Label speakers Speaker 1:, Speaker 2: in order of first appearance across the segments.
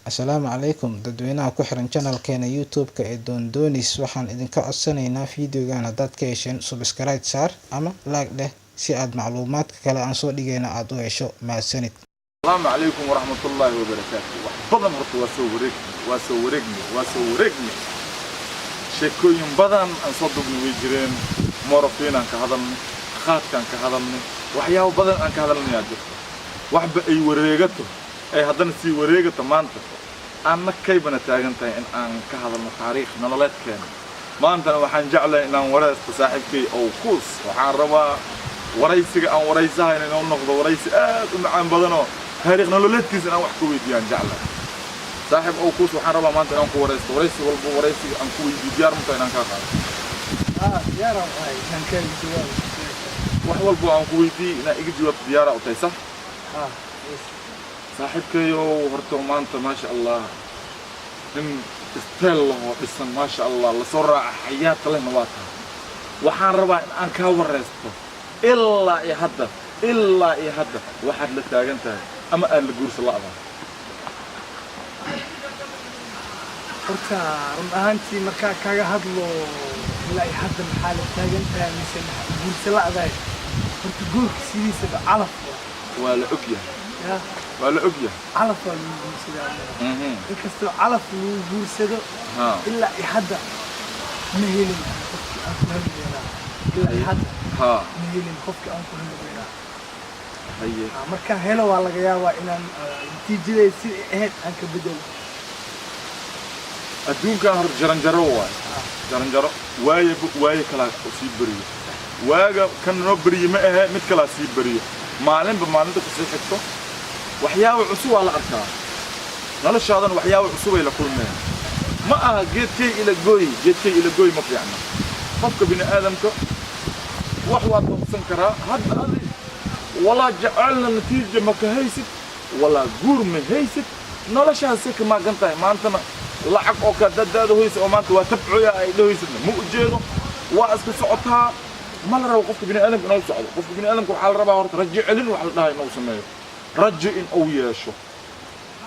Speaker 1: Asalaamu calaykum dadweynaha ku xiran channelkeena YouTube-ka ee Doondoonis. Waxaan idinka codsanaynaa fiidiyogan haddaad ka hesheen, subscribe saar ama like dheh si aad macluumaadka kale aan soo dhigayna aad u hesho. Mahadsanid.
Speaker 2: Asalaamu calaykum waraxmatullaahi wabarakaatu. Wax badan horta waa soo wareegnay, waa soo wareegnay, waa soo wareegnay. Sheekooyin badan aan soo duubnay way jireen. Morphine aan ka hadalnay, qaadkaan ka hadalnay, waxyaabo badan aan ka hadalnayaa jirta. Waxba ay wareegato ay haddana sii wareegato, maanta anna kaybana taagan tahay in aan ka hadalno taariikh nololeedkeena. Maantana waxaan jeclahay inaan wareysto saaxiibkay Owkuus. Waxaan rabaa waraysiga aan waraysahayn inuu noqdo waraysi aad u macaan badanoo taariikh nololeedkiisa inaan wax ka weydiiyaan jeclahay. Saaxiib Owkuus, waxaan rabaa maanta inaan ku waraysto. Waraysi walba waraysiga aan ku weydiiyo diyaar ma tahay inaan kaa qaado?
Speaker 3: Diyaar ahay inaan kaaga jawaabo.
Speaker 2: Wax walba aan ku weydiiyey inaa iga jawaabto diyaara u tahay, sax?
Speaker 3: Ha, yes.
Speaker 2: Saaxiibkayow, horta maanta, maasha Allah, nin isteel lahoo dhisan, maasha Allah, lasoo raaca xayaata lehna waa tahay. Waxaan rabaa in aan kaa waraysto ilaa iyo hadda, ilaa iyo hadda waxaad la taagan tahay ama aad la guursa la'dahay.
Speaker 3: Horta run ahaantii markaa kaga hadlo ilaa iyo hadda maxaa la taagan tahay mise maxaa guursa la'dahay, horta guurka sidiisaba calaf waa.
Speaker 2: Waa la og yahay.
Speaker 3: Ya.
Speaker 2: Waa la og yahay.
Speaker 3: Calaf waa lagu guursadaa. Inkastoo calaf lagu guursado, ilaa iyo hadda ma helin qofkii aan ku hami weynaa. Ilaa iyo hadda ma helin qofkii aan ku hami weynaa. Markaan helo waa laga yaabaa inaan natiijadayda sidai ahayd aan ka bedelo.
Speaker 2: Adduunkan horta jaranjaro waay, jaranjaro waaye, waaye kalaa sii beriyo, waaga kan noo beriye ma ahe, mid kalaa sii beriyo. Maalinba maalinta kusii xigto waxyaaba cusub waa la arkaa, noloshaadana waxyaaba cusubay la kulmeen. Ma aha geedkay ila gooy, geedkay ila gooy ma fiicna. Qofka bini aadamka wax waa doonsan karaa. Hadda adi walaa jecelna natiija ma ka haysid, walaa guur ma haysid, noloshaasay ka maagan tahay. Maantana lacag oo kaa dadaada hoysa oo maanta waa tabcoya ay dhahoysidna ma ujeedo, waa iska socotaa. Ma la rabo qofka bini aadamka inuu socdo. Qofka bini aadamka waxaa la rabaa horta rajo celin wax la dhahay inuu sameeyo, rajo in uu yeesho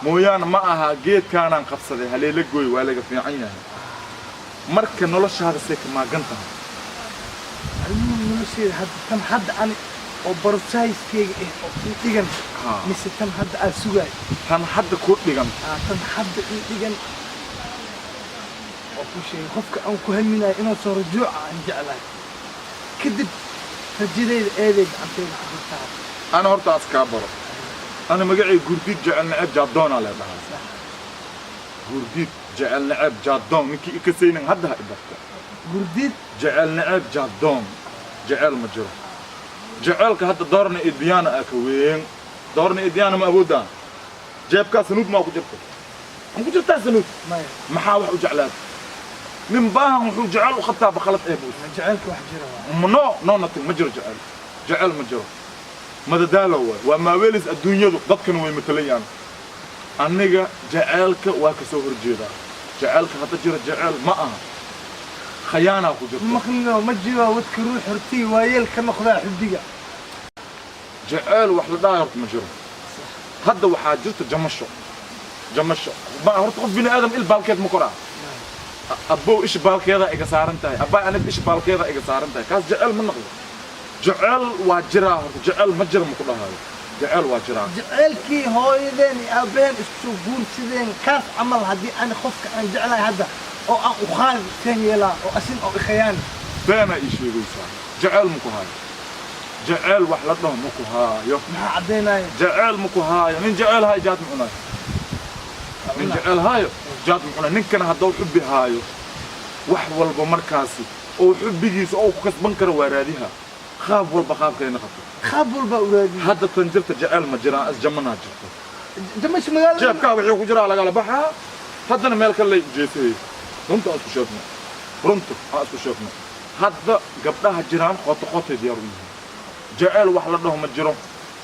Speaker 2: mooyaane. Ma aha geedkaanaan qabsaday haleela gooy, waa laga fiican yahay. Marka noloshaada say ka maagan tahay?
Speaker 3: Arrimuhu nolosheeda hadda, tan hadda ani oo barosayskeyga ah oo ii dhigan mise tan hadda aan sugaayo?
Speaker 2: Tan hadda ku dhigan.
Speaker 3: Tan hadda ii dhigan oo ku sheegay qofka aan ku haminayo inuusan rajuuca aan jeclahay, kadib rajadeyda eeday gacanteyda ku jirtaa.
Speaker 2: Ana horta as kaa baro, ana magacay Gurdiid Jecel Neceb Jaadoonaa lee dhahaa. Gurdiid Jecel Neceb Jaadoon, ninkii ikasaynin hadda ha ibarto.
Speaker 3: Gurdiid.
Speaker 2: Jecel Neceb Jaadoon. Jecel ma jiro. Jecelka hadda doorna iyo diyaana aa ka weyn. Doorna iyo diyaana ma awoodaan. Jeebkaa sanuud maa ku jirta? Ma ku jirtaa sanuud?
Speaker 3: Maya.
Speaker 2: Maxaa wax u jeclaada? Nin baahan wuxuu jecel u qabtaa bakhalad ee buus.
Speaker 3: Ma jecelka wax jira waa.
Speaker 2: No, no, nothing. Ma jiro jecel, jecel ma jiro, madadaalo waay, waa maaweelis adduunyadu, dadkana way matalayaan. Aniga jaceylka waa ka soo horjeedaa. Jaceylka hadda jiro jecel ma aha, khayaanaa ku jirto.
Speaker 3: Maqlino, ma jiro wadka ruux hortii waayeel ka noqdaa xubbiga.
Speaker 2: Jaceyl wax la dhahayo horta ma jiro. Hadda waxaa jirta jamasho, jamasho ma horta. Qof bini aadam il baalkeed ma koraa. Abbow, isha baalkeeda iga saaran tahay, abbaa, aniga isha baalkeeda iga saaran tahay, kaas jecel ma noqdo. Jecel waa jiraa horta, jecel ma jira ma ku dhahayo, jecel waa jiraa.
Speaker 3: Jaceylkii hooyadeen iyo aabbaheen isku soo guursadeen, kaas camal haddii ani qofka aan jeclahay hadda oo aan u qaadi seen yeelaa oo asin oo ikhayaani?
Speaker 2: Beenaa ii sheegaysaa. Jecel ma ku haayo, jecel wax la dhaho ma ku haayo.
Speaker 3: Maxaa caddaynaya?
Speaker 2: Jecel ma ku haayo. Nin jecel haayo jaad ma cunayo. Nin jecel haayo jaad ma cunayo. Ninkana hadduu xubbi haayo, wax walba markaasi oo xubbigiisa oo ku kasban karo waa raadiha, qaab walba qaabkayna qabto.
Speaker 3: Qaab walbaa uraadiye.
Speaker 2: Hadda tan jirta jecel ma jiraan, isjamanaa jirto.
Speaker 3: Jamasha magaalada.
Speaker 2: Jeebkaa wixii ku jiraa lagala baxaa, haddana meel kale lay ujeesayay. Runta aan isku sheegno, runta aan isku sheegno, hadda gabdhaha jiraan qoto qotay diyaar u yihiin. Jecel wax la dhaho ma jiro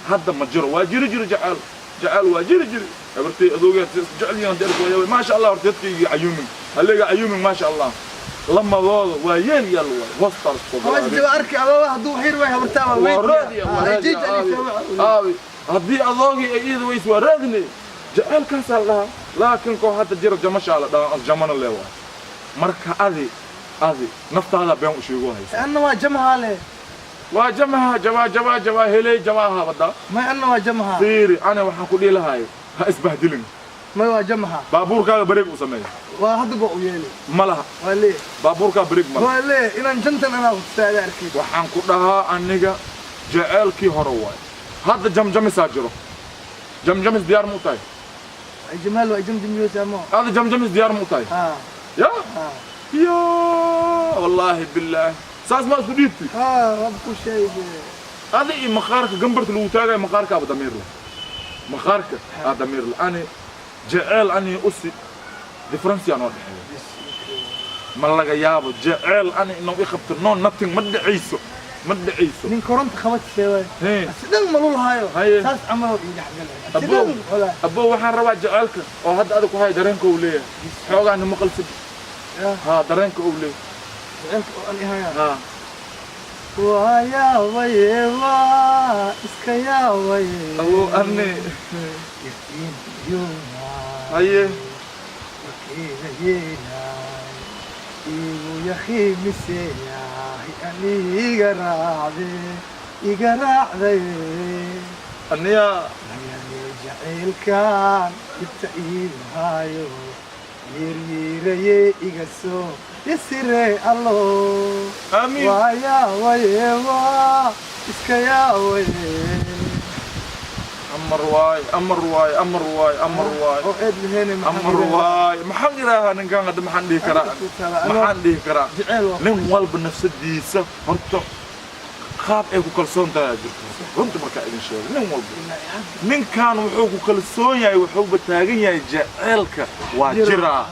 Speaker 2: hadda, ma jiro. Waa jiri jiri jecel, jecel waa jiri jiri. Habartay adoogeed si isku jecel yihiin hadii arko waa maasha Allah. Horta dadkaygii cayuumin halleega cayuumin, maasha Allah, lamadooda waa yeel yaal waay, hoostaa la isku
Speaker 3: Hoos jaba arki ababa hadduu xir waay habartaa waa
Speaker 2: waa raadiya, waa raadiya. Aabi, aabi, haddii adoogii ay iyada weys waa raadinay. Jaceylkaasaa la dhahaa. Laakiin koo hadda jira jamashaa la dhahaa, jamana le waay. Marka adi naftaada been u sheego haysa.
Speaker 3: Anna waa jamaha le.
Speaker 2: Waa jamaha, jabaa jabaa jabaa heley jabaaha badda.
Speaker 3: May, anna waa jamaha.
Speaker 2: Fiiri, ana waxaan ku dhihi lahaay ha isbahdilin.
Speaker 3: May, waa jamaha.
Speaker 2: Baabuurkaaga bareeg u sameeya.
Speaker 3: Waa hadda ba u yeeli.
Speaker 2: Ma laha.
Speaker 3: Waa lee.
Speaker 2: Baabuurkaa bareeg ma laha.
Speaker 3: Waa lee, inaan jantan anaa kutusaada arkay.
Speaker 2: Waxaan ku dhahaa aniga jeceelkii hore waay, hadda jamjamisaa jiro. Jamjamis diyaar ma u tahay?
Speaker 3: Ay jamaal waa jamjamiyoosa ama.
Speaker 2: Ada jamjamis diyaar ma u tahay?
Speaker 3: Ha.
Speaker 2: Ya.
Speaker 3: Ha.
Speaker 2: Ya wallaahi bilaahi, saas ma isku dhiibti?
Speaker 3: Ha, waa ku sheegay.
Speaker 2: Adi iyo maqaarka gambarta lagu taagayo, maqaarkaaba damiir leh, maqaarka aa damiir leh. Ani jeceel ani usi difference noo dhexeeya. Ma laga yaabo jeceel ani inuu i qabto. No, nothing, ma dhacayso, ma dhacayso.
Speaker 3: Nin koronta qabad sheegay.
Speaker 2: Hee.
Speaker 3: Sidan malul hayo.
Speaker 2: Haye.
Speaker 3: Saas camal oo ii dhexgalay.
Speaker 2: Abo.
Speaker 3: Sidan wala.
Speaker 2: Abo, waxaan rabaa jeceelka oo hadda adig ku haya dareenka uu leeyahay xoogaa nima qalsid.
Speaker 3: Ya.
Speaker 2: Ha, dareenka uu leeyahay.
Speaker 3: Jaceylka oo an ihaya.
Speaker 2: Ha.
Speaker 3: Waa yaabaye, waa iska yaabaye.
Speaker 2: Abo ani.
Speaker 3: Iftiin yuma.
Speaker 2: Haye.
Speaker 3: Warkeeda yeelay igu yakhiimiseyahay ani iga raacde, iga raacday.
Speaker 2: Aniya.
Speaker 3: Mayane jacaylkan dhibta iigu haayo yeeryeeraye iga soo yasire allo.
Speaker 2: Aamiin.
Speaker 3: Waa yaabaye, waa iska yaabaye.
Speaker 2: Amar waay, amar waay, amar waay, amar waay.
Speaker 3: Oo eed lahayne.
Speaker 2: Amar waay, maxaan idhaahaa ninkan hadda? Maxaan dhihi karaa? Maxaan dhihi karaa?
Speaker 3: Jeceyl waa
Speaker 2: Nin walba nafsadiisa horta qaab ay ku kalsoon tahay aa jirto. Runta markaa idin sheego, nin walba, ninkan wuxuu ku kalsoon yahay, wuxuuba taagan yahay jeceelka waa jiraa.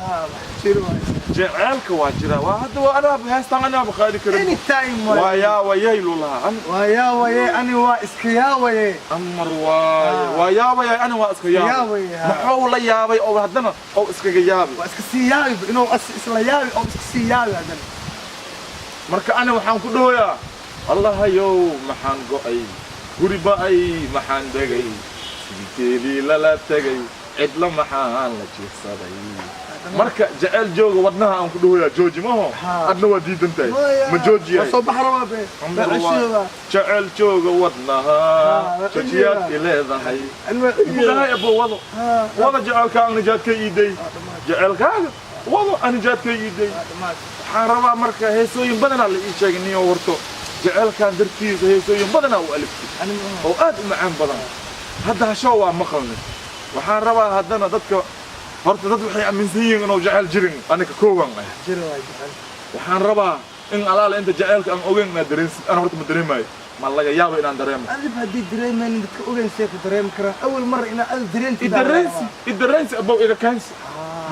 Speaker 3: Jiro waay.
Speaker 2: Jeceelka waa jiraa, waa hadda waa anaa heestaan anaaba qaadi karin.
Speaker 3: Anytime.
Speaker 2: Waa
Speaker 3: waay.
Speaker 2: yaabayay lu lahaa.
Speaker 3: Waa yaawaye, ani waa iska yaawaye.
Speaker 2: Amar waaye. Waa yaabayay, ani waa iska yaabay.
Speaker 3: Yaabay, ha.
Speaker 2: Muxuu la yaabay oo haddana oo iskaga yaabay?
Speaker 3: Waa iska sii yaabi inuu as isla yaabi oo iska sii yaabi haddana.
Speaker 2: Marka ani waxaan ku dhahoyaa, Allahayow, maxaan go'ay, guri ba'ay, maxaan degay, sideedii lala tegay, cidla maxaan la jiifsaday. Marka jecel jooga wadnaha aan ku dhahoyaa jooji maho.
Speaker 3: Ha.
Speaker 2: Adna waa diidan tahay, ma joojiyahay?
Speaker 3: Waa soo bax rabaa be.
Speaker 2: Amar
Speaker 3: waa
Speaker 2: waay.
Speaker 3: ceshooda.
Speaker 2: Jecel jooga wadnaha.
Speaker 3: Ha,
Speaker 2: joojiyaad
Speaker 3: waa
Speaker 2: i leedahay.
Speaker 3: Ani waa
Speaker 2: Muxuu dhahay? Abo, wado.
Speaker 3: Ha.
Speaker 2: Wada jecelkaaga, nijaadkay iiday. Jecelkaaga wado, anijaadkay iiday. Waxaan rabaa marka heesooyin badanaa la ii sheegay niyo horto jecelkan dartiisa heesooyin badanaa u aliftay oo aad u macaan badan. Hadda hashoo waa maqalnay. Waxaan rabaa haddana dadka horta dad waxay aaminsan yihiin inuu jecel jirin, aniga koowan ah.
Speaker 3: Jiro waa jecel.
Speaker 2: Waxaan rabaa in alaala inta jaceylka aan ogeyn inaad dareensid. Ana horta ma dareemayo, ma laga yaabo inaan dareemo.
Speaker 3: Adib haddii dareemaynin, dadka ogeyn see ku dareemi karaan? Awal mar inaa adib dareentid.
Speaker 2: Idareensi, idareensi abow, iga keensi.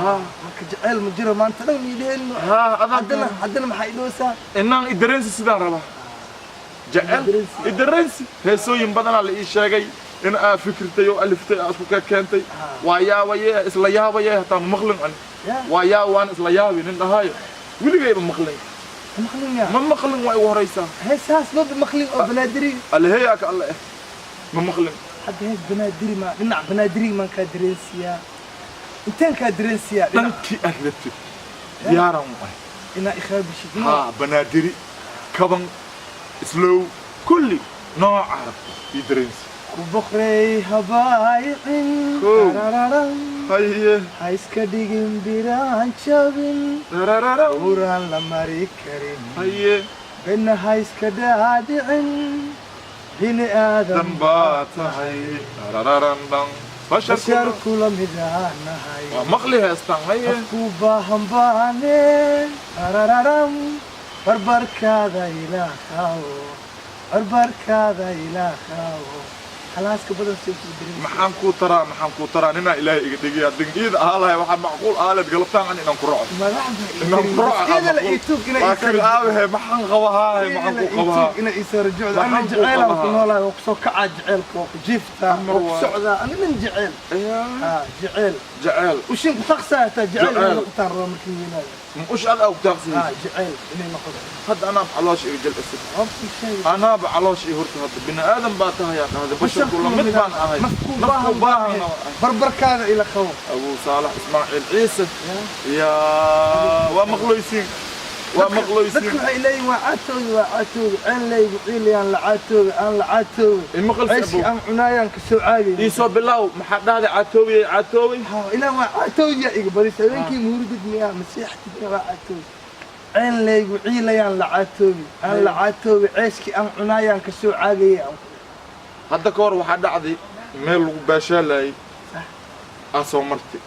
Speaker 3: Marka jaceyl ma jiro maanta dhan idheen.
Speaker 2: Haa, adaa.
Speaker 3: Haddana maxaa idhoosaa?
Speaker 2: Inaan idareensi sidaan rabaa jecel.
Speaker 3: Idareensi.
Speaker 2: Idareensi heesooyin badanaa la ii sheegay in aa fikirtay oo aliftay, aa isku keentay. Waa yaabaye, isla yaabaye, hataa ma maqlin ani.
Speaker 3: Ya.
Speaker 2: Waa yaa, waan isla yaabi nin dhahaayo weligayba maqlin.
Speaker 3: Maqlin ya?
Speaker 2: Ma maqlin, waa igu horaysaa.
Speaker 3: Heesaas maba maqlin oo banaadiri?
Speaker 2: Alleheyaa ka alle eh, ma maqlin.
Speaker 3: Hadda hees banaadiri, ma dhinac banaadiri maan kaa dareensiyaa? Inteen kaa dareensiyaa dhinac?
Speaker 2: Dhankii aad rabtid diyaaran u ahay.
Speaker 3: Inaa ikhaabishid?
Speaker 2: Haa, banaadiri, kaban, slow, kulli nooca rabto ii dareensi.
Speaker 3: Ku boqrey habaayicin.
Speaker 2: Kow.
Speaker 3: Tarararam.
Speaker 2: Haye.
Speaker 3: Ha iska dhigin biraan jabin.
Speaker 2: Dararara.
Speaker 3: Uraan la mari karin.
Speaker 2: Haye.
Speaker 3: Bena ha iska dhaadhicin bini aadam.
Speaker 2: Dan baa tahay, darararan, dhan
Speaker 3: bashar
Speaker 2: bashar
Speaker 3: kula midaanahay.
Speaker 2: Waa maqli heestan, haye.
Speaker 3: Qofku baahan baane, tarararam, barbarkaada ilaaqaawo, barbarkaada ilaaqaawo, halaaska badan si ku dirin.
Speaker 2: Maxaan kuu taraa, maxaan kuu taraa? Ninaa Ilaahay iga dhigaya dingiida ahaa lahay. Waxaa macquul aaleed galabtaan an inaan ku raco.
Speaker 3: Madaxda
Speaker 2: Inaan ku raco.
Speaker 3: Iyada la ituug ina.
Speaker 2: Laakiin aabahe, maxaan qabahaahe? Maxaan kuu qabahaa?
Speaker 3: Ina isoo rajucda ana.
Speaker 2: Maxaan kuu
Speaker 3: Jeceylaan ku
Speaker 2: qabahaa?
Speaker 3: noolahay, waa kusoo kacaa jeceylka, waa ku jiiftaa,
Speaker 2: Amar
Speaker 3: waa ku
Speaker 2: waay.
Speaker 3: socdaa, ani dhan jeceyl.
Speaker 2: Yaa.
Speaker 3: Ha, jeceyl.
Speaker 2: Jeceel.
Speaker 3: Ushin ku taqsaa hataa jeceyl.
Speaker 2: Jeceyl.
Speaker 3: Inay noqotaan rabaa markii weynaada.
Speaker 2: Ush aad ku taaqsiis.
Speaker 3: Jacayl inay noqoto.
Speaker 2: Hadda anaa caloosha iga jilcisay.
Speaker 3: Waa kuu sheegay.
Speaker 2: Anaaba caloosha ii horta hadda bini aadan baa tahay aan dhahday, basharku la mid baan ahay.
Speaker 3: Nafku
Speaker 2: nafku
Speaker 3: baahan
Speaker 2: baahan.
Speaker 3: Barbarkaada ila qabo.
Speaker 2: Abuu Saalax Ismaaciil Ciise yaa waa maqloysiin, waa
Speaker 3: Dadka
Speaker 2: maqloysiin.
Speaker 3: waxay leeyihin waa caatooda, waa caatooda, ceen leygu ciilayaan la caatooda, aan la caatooda.
Speaker 2: Imaqalsi.
Speaker 3: Ceyshkii
Speaker 2: Abuu
Speaker 3: aan cunaayaan ka soo caagay.
Speaker 2: Ii soo bilaaw, maxaa dhahday? Caatoobiyey, caatoobay.
Speaker 3: Ilaa waa caatooda iga badis habeenkii muurdid miyaa masiixtid miyaa? Waa caatooda, ceen leygu ciilayaan la caatoobi, aan la caatoobi, ceyshkii aan cunaayaan ka soo caagaya.
Speaker 2: Hadda ka hor waxaa dhacday meel lagu baashaalayay aa soo martay,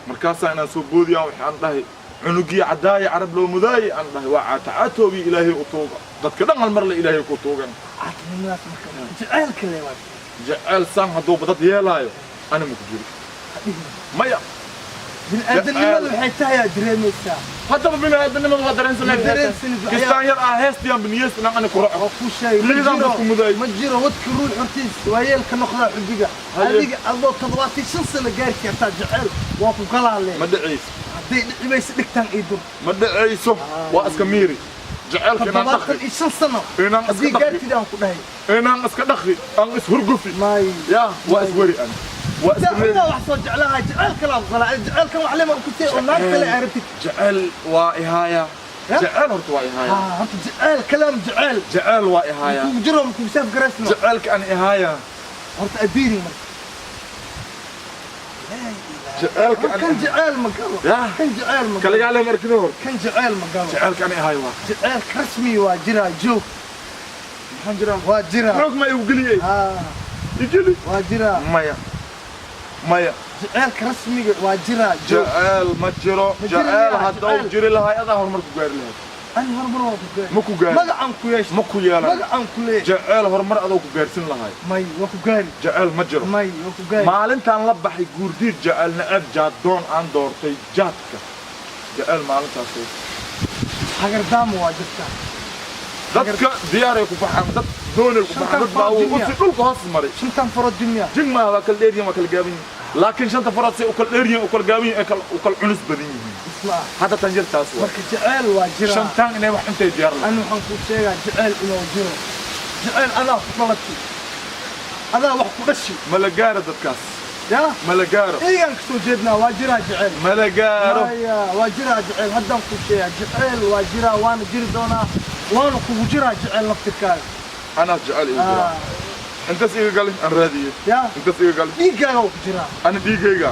Speaker 2: markaasaa inaan soo boodiyaan waxaan dhahay cunugii cadaaye carab loo mudaaye aan dhahay waa caata caatoobi, ilaahay u tuuga dadka dhan hal mar la ilaahay ku tuugan.
Speaker 3: Caatinimadaas marka jaceylka le waa.
Speaker 2: Jecel saan hadduuba dad yeelaayo ani ma ku jiro. Maya.
Speaker 3: Bini'aadanimada waxay tahay aad dareemaysaa.
Speaker 2: Haddaba bini'aadanimada waa dareensanay.
Speaker 3: Ma dareensanid waxyaab-
Speaker 2: Kistaan yar ah heestiyaan biniyeest inaan ani ku raco.
Speaker 3: Waa kuu sheegay, ma
Speaker 2: Liidaan
Speaker 3: jiro
Speaker 2: dadku mudaay.
Speaker 3: Ma jiro wadka ruux hortiis waayeelka noqdaa xubiga.
Speaker 2: Haye.
Speaker 3: Adiga adoo 75 sano gaari kartaa jeceyl waa ku galaale.
Speaker 2: Ma dhacayso.
Speaker 3: Hadday dhici mayso dhigtaan ii dur.
Speaker 2: Ma dhacayso, waa iska miiri jaceylka inaan
Speaker 3: toddobaatan
Speaker 2: dhaqi
Speaker 3: iyo shan sano
Speaker 2: inaan iska
Speaker 3: haddii
Speaker 2: dhaqi
Speaker 3: gaartid aan ku dhahay
Speaker 2: inaan iska dhaqi aan ishurgufi
Speaker 3: maay.
Speaker 2: Yaa waa isweri ani waa iska miiri.
Speaker 3: Daa wax soo jeclaha jeceyl kalaa ku galaa, jeceylkan wax lema ku tee oo naag kale aa rabtid.
Speaker 2: Jecel waa ihaaya.
Speaker 3: Ya?
Speaker 2: Jecel horta waa ihaaya.
Speaker 3: Horta jeceyl kalaam jeceyl.
Speaker 2: Jecel waa ihaaya.
Speaker 3: Kugu jiro kugu saaf garaysno.
Speaker 2: Jecelka aan ihaaya.
Speaker 3: Horta adiiri marka.
Speaker 2: Jecelka
Speaker 3: kan
Speaker 2: aan
Speaker 3: jeceyl ma galo.
Speaker 2: Ya?
Speaker 3: Kan jeceyl ma galo.
Speaker 2: Kaligaa le markida hor.
Speaker 3: Kan jeceyl ma galo.
Speaker 2: Jecelka aan ihaaya waa
Speaker 3: Jeceylka rasmi waa jiraa, joog.
Speaker 2: Maxaan jiraa?
Speaker 3: Waa jiraa.
Speaker 2: Xoog ma igu geliyey? Igeli.
Speaker 3: Waa jiraa.
Speaker 2: Maya, maya.
Speaker 3: Jeceylka rasmiga waa jiraa, joog.
Speaker 2: Jecel ma jiro.
Speaker 3: Ma jiro
Speaker 2: jecel
Speaker 3: miyaa?
Speaker 2: Haddau
Speaker 3: Jecel.
Speaker 2: jiri lahay adaa horumar ku gaari lahayd.
Speaker 3: Ani horumar waa ku gaari.
Speaker 2: Ma ku gaari.
Speaker 3: Magacaan ku yeeshay.
Speaker 2: Ma ku yeelan.
Speaker 3: Magacaan ku leeyahay.
Speaker 2: Jecel horumar adoo ku gaarsin lahay.
Speaker 3: May, waa ku gaari.
Speaker 2: Jecel ma jiro.
Speaker 3: May, waa ku gaari.
Speaker 2: Maalintaan la baxay guurdiid jecel nacab jaadoon aan doortay jaadka jecel maalintaas.
Speaker 3: Hagardaamo waa jirtaa.
Speaker 2: Dadka diyaaray ku baxaan, dad doonay ku baxaan, dad baa
Speaker 3: Shantan
Speaker 2: usi dhulka hoos maray.
Speaker 3: Shantan farood dunya.
Speaker 2: Jing maaha, waa kala dheeryihin, waa kala gaaban yihin, laakiin shanta farood say u kala dheeryihin, u kala gaaban yihin, ay u kala culus badan yihiin.
Speaker 3: Isma ah.
Speaker 2: Hadda tan jirtaas waa.
Speaker 3: Marka jeceyl waa jiraa.
Speaker 2: Shantaan inay wax intay diyaar lahayd.
Speaker 3: Ani waxaan kuu sheegaa jeceyl inuu jiro. Jeceyl adaa ku dhalatay, adaa wax ku dhashi.
Speaker 2: Ma la gaaro dadkaas.
Speaker 3: Ya.
Speaker 2: Ma la gaaro.
Speaker 3: Eygaan kasoo jeednaa, waa jiraa jeceyl.
Speaker 2: Ma la gaaro.
Speaker 3: Maya, waa jiraa jeceyl, haddaan kuu sheegaa jeceyl waa jiraa, waana jiri doonaa, waana kugu jiraa jeceyl laftirkaaga.
Speaker 2: Anaa jecel igu jiraa. Intaas iga gali aan raadiye.
Speaker 3: Ya.
Speaker 2: Intaas iga gali.
Speaker 3: Dhiiggaaga waa ku jiraa.
Speaker 2: Ana dhiiggayga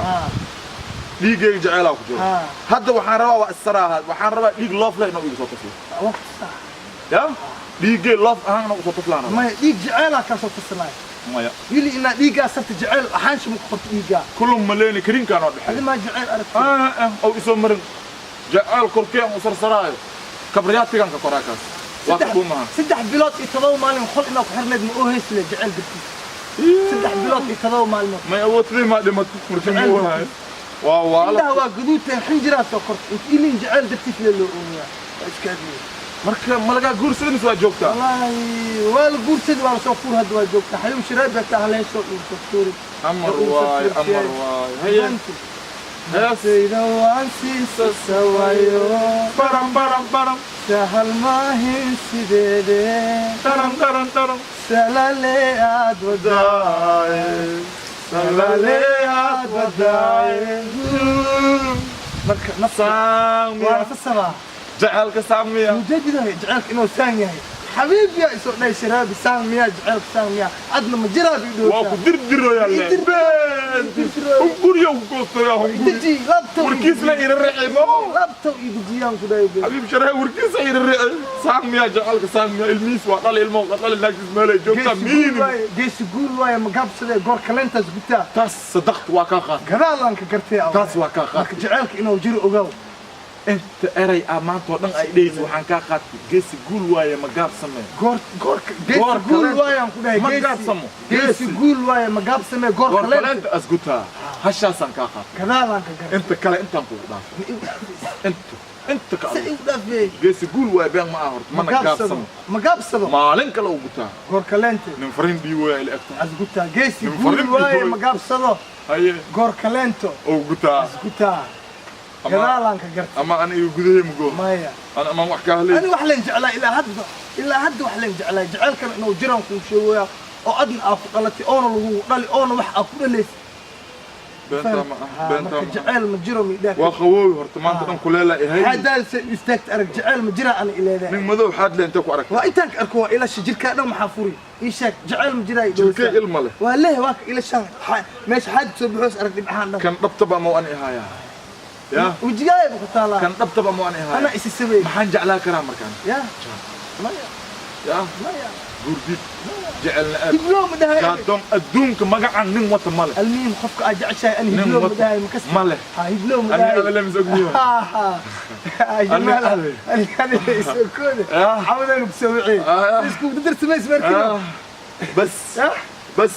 Speaker 2: dhiiggayga jeceelaa ku jiro. Hadda waxaan rabaa waa isaraaha, waxaan rabaa dhiig loof leh inuu iga soo tuflo.
Speaker 3: Waqti sax.
Speaker 2: Ya dhiiggay loof ahaan inuu usoo tuflaan rabaa.
Speaker 3: Maya, dhiig jeceylaa kaasoo tusinaya.
Speaker 2: Maya.
Speaker 3: Wili inaa dhiiggaa sarta jeceyl ahaansha ma ku qabto dhiiggaa.
Speaker 2: Kulum maleeni kariinkaan oo dhexeeya.
Speaker 3: Adi maa jeceyl aragtay?
Speaker 2: Oo isoo marin jeceyl korkee aan u sarsaraayo kabriyaatigan ka koraa kaas waa ka dhuumaha.
Speaker 3: 3 bilood iyo 7 maalin qol inaa ku xirnayd ma ooheysle jeceyl dartiis? 3 bilood iyo 7 maalmood.
Speaker 2: May awoodtay maa dhimato markii ma
Speaker 3: Jeceyl
Speaker 2: oohayo waa waala.
Speaker 3: Indhaha waa gaduudteen, xinjiraa soo kortay inta ilin jeceyl dartiis le loo ooyaa waa iska admiye.
Speaker 2: Marka ma lagaa guursaday mise waa joogtaa?
Speaker 3: Wallaahi waa la guursaday, waa lasoo fuur, hadda waa joogtaa xayuu shiraabi hataa haleesoo dhuurso fuuri.
Speaker 2: Amar waay, amar waay, haye hees.
Speaker 3: Naftayda waan siisa sawayo.
Speaker 2: Baram baram baram.
Speaker 3: Sahal maahin sideede.
Speaker 2: Daran daran daran.
Speaker 3: Salale aad wadaaye, salale aad wadaaye. Marka nafta waa
Speaker 2: saamiya
Speaker 3: nasasabaa.
Speaker 2: Jaceylka saamiya.
Speaker 3: Mujeedidahay jaceylka inuu saan yahay, xabiib yaa isoo dhahay shiraabi saan miyaa jaceylka, saan miyaa adna ma jiraa bi.
Speaker 2: Waa ku dirdiroyaa le
Speaker 3: Dirdirooya.
Speaker 2: Hunguriyo ku goostaya hunguri.
Speaker 3: Deji laabtow.
Speaker 2: Warkiis la ira racay mo.
Speaker 3: Laabtow iyo dejiyaan ku dhahay.
Speaker 2: Xabiib sharay warkiisa ira racay saamiya jaceylka saamiya, ilmihiis waa dhal ilmo dhal naagtiis meelay joogtaa miini.
Speaker 3: Geesi guul waaye, ma gaabsadee goor kaleentaas gutaa.
Speaker 2: Taas sadaqt waa kaa qaatay.
Speaker 3: Gadaalaan ka gartay.
Speaker 2: Taas waa kaa
Speaker 3: Marka
Speaker 2: qaatay.
Speaker 3: Jaceylka inuu jiro ogow.
Speaker 2: Inta eray ah maanta oo dhan ay dhehaysa waxaan kaa qaatay geesi guul waaye ma gaabsamee.
Speaker 3: Goor goorka geesi
Speaker 2: Goor
Speaker 3: guul
Speaker 2: kaleenta.
Speaker 3: waayaan ku dhahay.
Speaker 2: Ma
Speaker 3: Geesi-
Speaker 2: gaabsamo.
Speaker 3: Geesi
Speaker 2: Geesi.
Speaker 3: guul waaye ma gaabsamee goor
Speaker 2: goor
Speaker 3: kaleenta.
Speaker 2: kaleenta asgutaa hashaasaan kaa qaatay.
Speaker 3: Gadaalaan ka gartay.
Speaker 2: Inta kale intaan kugu dhaafay inta inta ka
Speaker 3: Se
Speaker 2: adag.
Speaker 3: Igu dhaafee.
Speaker 2: Geesi guul waaye been ma aha horta
Speaker 3: Ma
Speaker 2: mana
Speaker 3: gaabsado.
Speaker 2: gaabsamo.
Speaker 3: Ma gaabsado.
Speaker 2: Maalin kale u gutaa.
Speaker 3: Goor kaleente.
Speaker 2: Nin fariin dhiiboya ila egta.
Speaker 3: Asgutaa geesi
Speaker 2: Nin
Speaker 3: guul
Speaker 2: farriin
Speaker 3: waaye
Speaker 2: dhiiboy.
Speaker 3: Ma gaabsado.
Speaker 2: Haye.
Speaker 3: Goor kaleento.
Speaker 2: Oo gutaa.
Speaker 3: Asgutaa. Gadaalaan ka gartay.
Speaker 2: Ama aniga gudahay mugo.
Speaker 3: Maya.
Speaker 2: Ana ama wax kaa helay.
Speaker 3: Ani wax leen jeclaa ilaa hadda, ilaa hadda wax leen jeclaa. Jecelkan inuu jiraan kuu sheegaya oo adna aa ku dhalatay oona lagu dhali oona wax aa ku dhalaysay.
Speaker 2: Beentaa ma aha, beentaa
Speaker 3: Marka
Speaker 2: ma aha.
Speaker 3: Jecel ma jiro midhaa.
Speaker 2: Waa qaboobi horta maanta dhan kuleela ihay.
Speaker 3: Xadaal istaagta arag, jecel ma jira ana ileedahay.
Speaker 2: Nin madow xaad le intee ku aragtay?
Speaker 3: Waa intaan ka arko, waa ilasha jirkaa dhan. Maxaa furi? Ii sheeg, jecel ma jiraa?
Speaker 2: Jirkee ilma leh.
Speaker 3: Waa leh, waa ka ilashaan meesha xaad soo baxoos arag dhibcahaan dhan.
Speaker 2: Kan dhabtaba ma ani ihayaa ya?
Speaker 3: Wejigaaya ku taalaa.
Speaker 2: Kan dhabtaba ma ani ihayaa?
Speaker 3: Ana isi sameey.
Speaker 2: Maxaan jeclaa karaa markaan?
Speaker 3: Ya maya.
Speaker 2: Ya.
Speaker 3: Maya.
Speaker 2: Guurdid jecelna aad.
Speaker 3: Hiblo ma dhahay.
Speaker 2: Jaadoon adduunka magacan nin wata ma leh.
Speaker 3: Almuhim qofka aad jeceshahay ani
Speaker 2: Nin
Speaker 3: hiblo ma
Speaker 2: wata
Speaker 3: dhahay ma kas
Speaker 2: ma leh.
Speaker 3: Ha, hiblo ma
Speaker 2: Ani
Speaker 3: dhahay.
Speaker 2: ada lemis ogniyo.
Speaker 3: Ani
Speaker 2: ade.
Speaker 3: ani ani isoo
Speaker 2: Ah.
Speaker 3: cawadaynu kusoo wixii
Speaker 2: Ah.
Speaker 3: isku dardarsamayс markii.
Speaker 2: بس بس.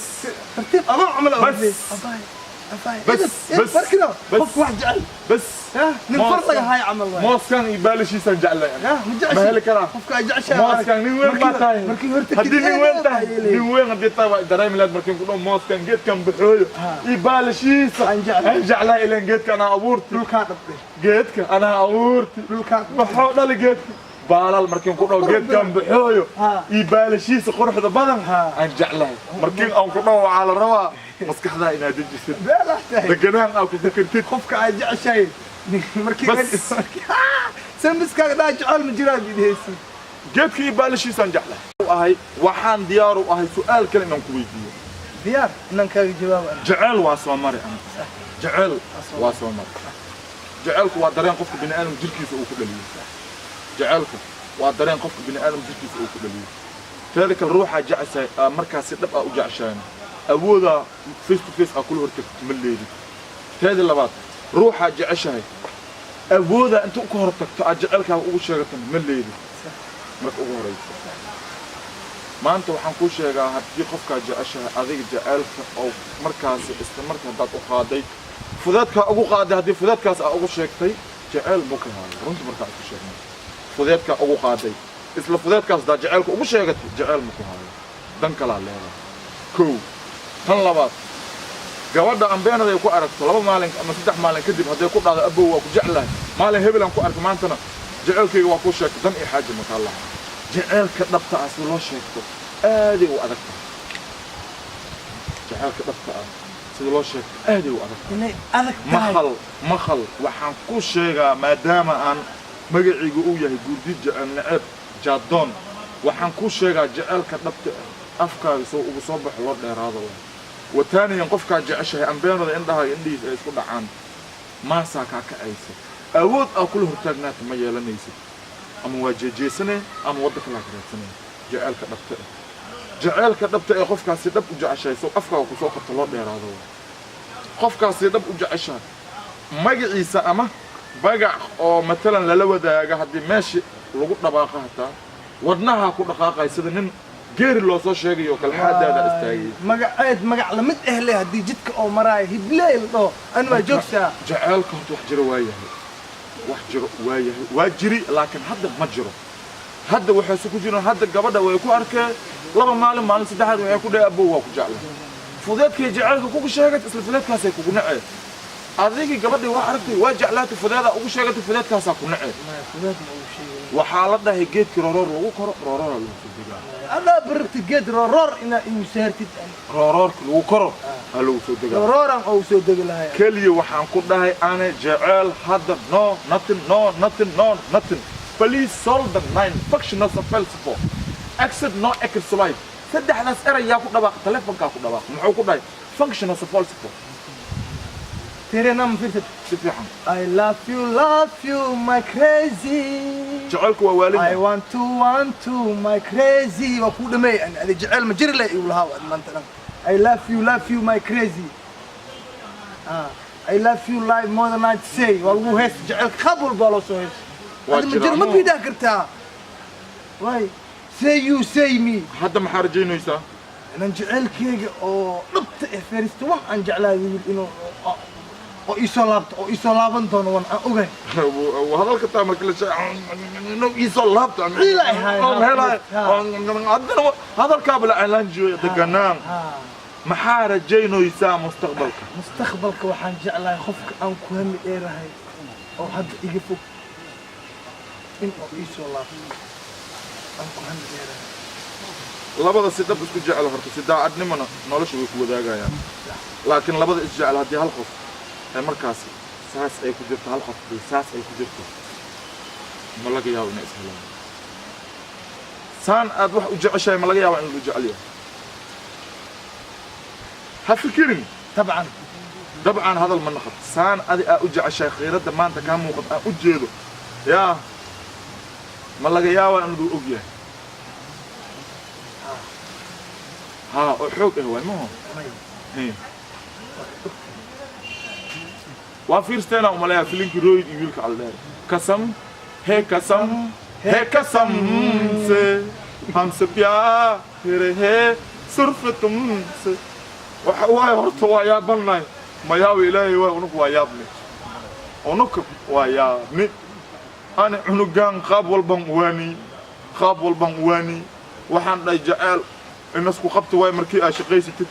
Speaker 3: tartiib adoo camal.
Speaker 2: بس.
Speaker 3: Abaay, abaay.
Speaker 2: بس، بس،
Speaker 3: markino
Speaker 2: بس.
Speaker 3: qofka wax jecel
Speaker 2: بس.
Speaker 3: nin far laga hayo camal waay.
Speaker 2: Mooskan iyo baalishiisaan jeclay.
Speaker 3: Ya ma jeceshahay?
Speaker 2: Ma heli karaa?
Speaker 3: Qofka aad jeceshahay.
Speaker 2: Mooskan nin weyn baa tahay.
Speaker 3: Markii horta
Speaker 2: Haddii nin weyn tahay, nin weyn haddii tahay, waa dareemi lahayd markiin ku dhaho mooskan geedkan baxooyo iyo baalishiisa
Speaker 3: Aan jeclahay.
Speaker 2: Aan jeclahay ileen geedka anaa abuurti.
Speaker 3: Dhulkaa dhabtay.
Speaker 2: Geedka anaa abuurti.
Speaker 3: Dhulkaa.
Speaker 2: Maxuu dhali geedka? Baalal. Markiin ku dhaho geedkan baxooyo iyo baalashiisa quruxda badan aan jeclahay, markiin aan ku dhaho waxaa la rabaa maskaxdaa inaad dejisid.
Speaker 3: Beelax tahay.
Speaker 2: Deganaan aa ku fikirtid.
Speaker 3: Qofka aad jeceshahay markii
Speaker 2: بس.
Speaker 3: sambiskaaga dhaa jecel ma jiraa bidhaysi.
Speaker 2: Geedka iyo baalashiisaan jeclahay ahay. Waxaan diyaar u ahay su'aal kale inaan ku weydiiyo.
Speaker 3: Diyaar inaan kaaga jawaabo ana.
Speaker 2: Jecel waa soo mari ana, jecel waa soo mari. Jecelku waa dareen qofka bini aadam jirkiisa uu ku dhaliyo. Jecelku waa dareen qofka bini aadam jirkiisa uu ku dhaliyo. Teeda kale, ruuxaa jeceshahay aa markaas si dhab aa u jeceshahayna awoodaa face to face aa kula hortagto ma leedid. Teeda labaad, ruuxaa jeceshahay awoodaa inta ka hor tagto aad jecelkaaga ugu sheegatana ma leedid. Marka ugu horeysa maanta waxaan kuu sheegaa, haddii qofkaa jeceshahay adiga jecelka oo markaasi isla marka haddaad u qaaday fudeedkaa ugu qaaday, haddii fudeedkaas aa ugu sheegtay, jeceyl buu ka haayo. Runta markaa isku sheegnay, fudeedkaa ugu qaaday, isla fudeedkaas haddaad jeceylka ugu sheegatay, jeceyl ma ku haayo, dan kalaa leedahay. Kow. Tan labaad, gabadha ambeenaday ku aragto 2 maalin ama 3 maalin kadib, hadday ku dhahdo abow waa ku jeclahay, maalin hebelaan ku arkay, maantana jeceylkayga waa kuu sheegtay, dan iyo xaaja makaa laha. Jeceylka dhabta ah si loo sheegto aaday u adag tahay. Jeceylka dhabta ah sida loo sheegto aaday u adag tahay.
Speaker 3: Inay adag tahay.
Speaker 2: Maqal, maqal, waxaan ku sheegaa maadaama aan magacaygu uu yahay Guurdiid Jecel Naceeb Jaadoon, waxaan ku sheegaa jecelka dhabta ah afkaaga soo ugu soo baxo loo dheeraado waay. Wataaniyan, qofkaa jeceshahay ambeenada indhahaaga indhihiis ay isku dhacaan, maasaa kaa kacaysa, awood aa kula hortaagnaata ma yeelanaysid, ama waa jeejeesanee ama waddo kalaa ka raadsanaya. Jecelka dhabta ah, jaceylka dhabta ee qofkaasi dhab u jeceshahay soo afkaaga kusoo qabta loo dheeraado waay. Qofkaasi dhab u jeceshahay magaciisa ama bagac oo matalan lala wadaaga, haddii meesha lagu dhabaaqo hataa wadnaha ku dhaqaaqay sida nin geeri loo soo sheegayo kale, xaadaada istaagay.
Speaker 3: Magaceed magac lamid eh leh haddii jidka oo maraayo hibley la dhaho, ani waa joogsaa.
Speaker 2: Jaceylka horta wax jiro waa yahay, wax jiro waa yahay, waa jiri, laakiin hadda ma jiro. Hadda waxayse ku jiraan, hadda gabadha way ku arkeen 2 maalin, maalin saddexaad waxay ku dhahay abow waa ku jeclay. Fudeedkay jaceylka kugu sheegatay, isla fudeedkaasay kugu nacee. Adigii gabadhii waa aragtay, waa jeclaatay, fudeedaa ugu sheegatay, fudeedkaasaa ku nacee.
Speaker 3: Maya, fudeed ma uu sheegay.
Speaker 2: Waxaa la dhahay geedkii rooroor lagu koro rooroora lagu soo degaa.
Speaker 3: Adaa barabti geed rooroor inaa igu saartid.
Speaker 2: Rooroorka lagu koro aa lagu soo degaa.
Speaker 3: Roorooran oo soo degi lahay.
Speaker 2: Keliya waxaan ku dhahay ane jecel hadda no nothing, no nothing, no nothing. Please solve the nine functions of philosophy exit no exercise. Saddexdaas erayaa ku dhawaaq, telefonkaa ku dhawaaq. Muxuu ku dhahay functions of philosophy?
Speaker 3: Tirenam fiirsad.
Speaker 2: Si fiican.
Speaker 3: I love you, love you, my crazy.
Speaker 2: Jecelku waa
Speaker 3: I
Speaker 2: waalid.
Speaker 3: want to, want to, my crazy. Waa kuu dhameey ani adi jecel ma jiri leh igu lahaa waad maanta dhan. I love you, love you, my crazy. Ah, I love you like more than I'd say. Waa lagu hees jecelka, qaab walba loo soo hees.
Speaker 2: Waa
Speaker 3: Adi ma
Speaker 2: jiraa,
Speaker 3: jiro ma
Speaker 2: mo.
Speaker 3: biidaa kartaa. Waay, say you say me.
Speaker 2: Hadda maxaa rajaynaysaa?
Speaker 3: Inaan jecelkeyga oo dhabta eh, first one aan jeclaa wiil inuu oo iisoo laabto oo iisoo laaban doono wan aan ogahay.
Speaker 2: Hadalka taa marka la sheego iisoo laabta.
Speaker 3: Ciil ay haayeen.
Speaker 2: Oo helay. Haddana hadalkaaba la celaan jooya deganaan.
Speaker 3: Ha.
Speaker 2: Maxaa rajaynaysaa mustaqbalka?
Speaker 3: Mustaqbalka waxaan jeclahay qofka aan ku hami dheerahay oo hadda iga fog in uu ii soo laabto aan ku hami dheerahay.
Speaker 2: Labada si dhab isku jecel horta si daacadnimona nolosha way ku wadaagayaan, laakiin labada isjecel haddii hal qof ee markaasi saas ay ku jirto, hal qof haddii saas ay ku jirto, ma laga yaabo inay ishelaan. Saan aad wax u jeceshahay ma laga yaaba in lagu jecel yahay? Ha fikirin.
Speaker 3: Dabcan.
Speaker 2: Dabcan hadal ma naqad. Saan adi aa u jeceshahay khayradda maanta kaa muuqat aan u jeedo, yaa ma laga yaabaa in lagu og yahay? Haa, oo xoog ah waay maho.
Speaker 3: May.
Speaker 2: Hey. Waa fiirsteena umaleeyaa filinkii Rohit iyo wiilka Caldheer. Kasam he, kasam he, kasam se हमसे प्यार है सिर्फ तुमसे. Waxa waaye horta waa yaabannahay. Mayaawa Ilaahay waay. Unugu waa yaabni, unuka waa yaabni. Ani cunugaan qaab walban uwaani, qaab walban uwaani. Waxaan dhahay jaceyl inasku qabta waay markii aad shaqaysatid,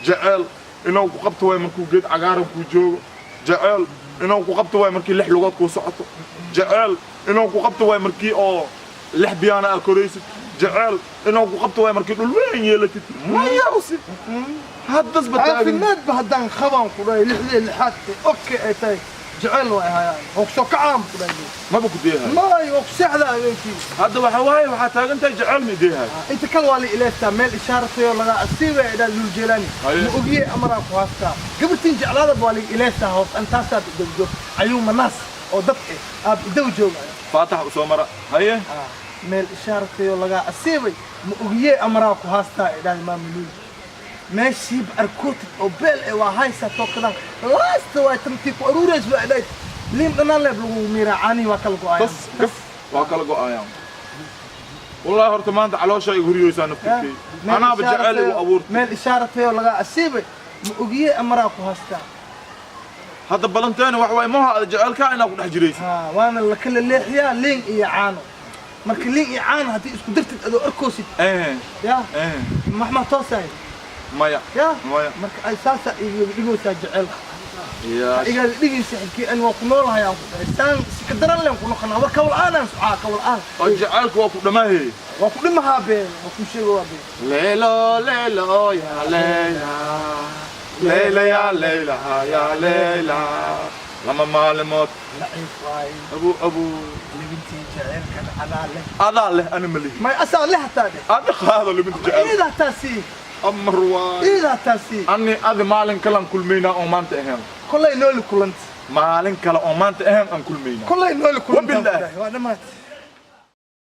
Speaker 2: jaceyl inuu ku qabto waay markuu geed cagaaran kuu joogo, jaceyl inuu ku qabto waay markii lix lugood kuu socoto, jaceyl inuu ku qabto waay markii oo lix biyaana aad koraysid, jaceyl inuu ku qabto waay markii dhul weyn yeelatid. Maya usi haddasba taagan.
Speaker 3: Caafimaadba haddaan qabaan ku dhahay, lixdii lixaadka okay ay tahay, jecel way hayaan oo kusoo kacaan ku dhahay.
Speaker 2: Maba ku deehay.
Speaker 3: May, oo ku seexdaa habeenkii.
Speaker 2: Hadda waxa waaye waxaa taagan tahay jaceyl ma deehay.
Speaker 3: Inta kale waa la ileestaa, meel ishaaratayo laga asiibay idhaa Luuljeelaani.
Speaker 2: Haye.
Speaker 3: Ma ogiye amaraa ku haastaa gabartiin jeclaadaba waa la ileestaa hoos antaasaa idaw joog ayuuma naas oo dad eh aab idaw joogaya.
Speaker 2: Faatax u soo mara, haye.
Speaker 3: Meel ishaaratayo lagaa asiibay, ma ogiye amaraa ku haastaa idhaa maamuluul. Meeshiiba arkootid oo beel eh waa haysaa tookadaan laasta waa tantii ku aruurays waa idhayd liim dhanaan leeb lagu miiraa, caanihi waa kala go'ayan.
Speaker 2: Bas gaf waa kala go'ayaan. Wallahi horta maanta caloosha igu huriyeysaa naftirkey. Anaaba jecel igu abuurtay.
Speaker 3: Meel ishaaratayo lagaa asiibay, ma ogiye amaraa ku haastaa.
Speaker 2: Hadda balanteena wax waay maha ada jecelkaa inaa ku dhex jiraysid.
Speaker 3: Haa, waana la kala leexiyaa liin iyo caano. Marka liin iyo caano haddii isku dartid adoo arkoosid ya maxmaa toosahay?
Speaker 2: Maya.
Speaker 3: Ya.
Speaker 2: Maya.
Speaker 3: Marka ay saasa igaga dhigaysaa jecelka.
Speaker 2: Ya.
Speaker 3: Igaga dhigaysa xilkii an waa ku noolahay aan ku dhahay saan si ka daran leen ku noqonaa war kawal-aanaan socaa kawal-aan.
Speaker 2: Oo jecelka waa ku dhammaaheye.
Speaker 3: Waa ku dhimahaa bee, waa ku sheego waa bee.
Speaker 2: Leelo leelo ya leila, leila ya leila ya leila, lama maalimood.
Speaker 3: Laciif waay.
Speaker 2: Abu abu.
Speaker 3: Libintii jaceylkan adaa leh.
Speaker 2: Adaa leh, ana ma lihi.
Speaker 3: May, asaa leh hataa dheh.
Speaker 2: Ada qaado libinta jecel.
Speaker 3: Iida hataa sii.
Speaker 2: Amar waay.
Speaker 3: Iida hataa sii.
Speaker 2: Ani adi maalin kalaan kulmaynaa oo maanta ahayn.
Speaker 3: Kollay nooli kulanta.
Speaker 2: Maalin kale oo maanta ahayn aan kulmaynaa.
Speaker 3: Kollay nooli kulanta.
Speaker 2: Wabilaahi.
Speaker 3: Waa dhammaat.